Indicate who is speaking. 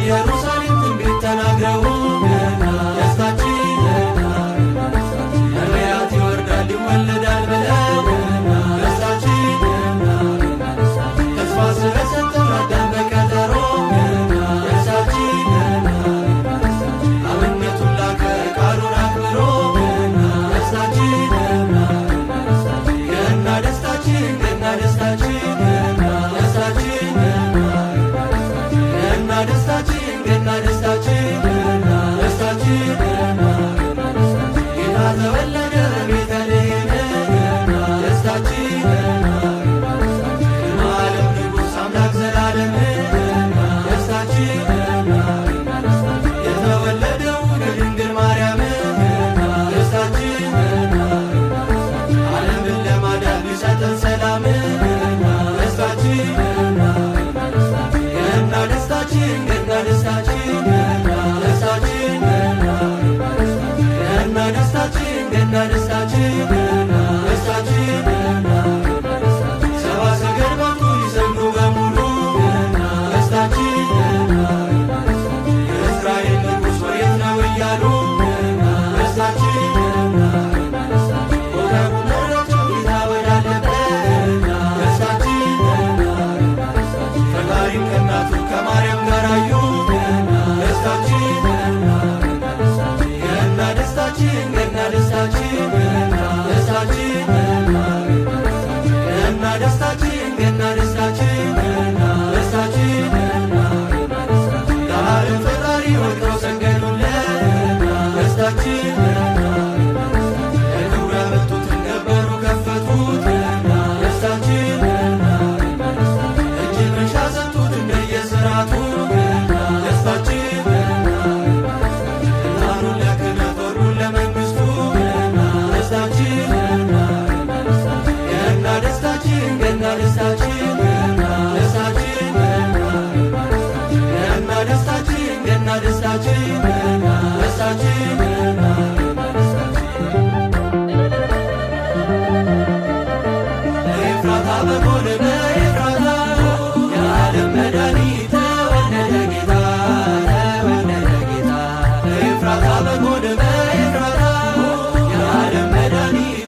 Speaker 1: በኢየሩሳሌም ትንቢት ተናግረው ደስታችን ነቢያት ይወርዳል ይወለዳል ብለው ደስታችን ተስፋ ስለሰጠው አዳም በቀጠሮ ደስታችን አብነቱን ላከ ቃሉን አክብሮ ደስታችን ገና ደስታችን ገና ደስታችን ደስታችን ገና ደስታችን ገና ደስታችን ደስታችን ጌታ ተወለደ ቤተልሔም ደስታችን የዓለም ንጉሥ አምላክ ዘላለም ደስታችን።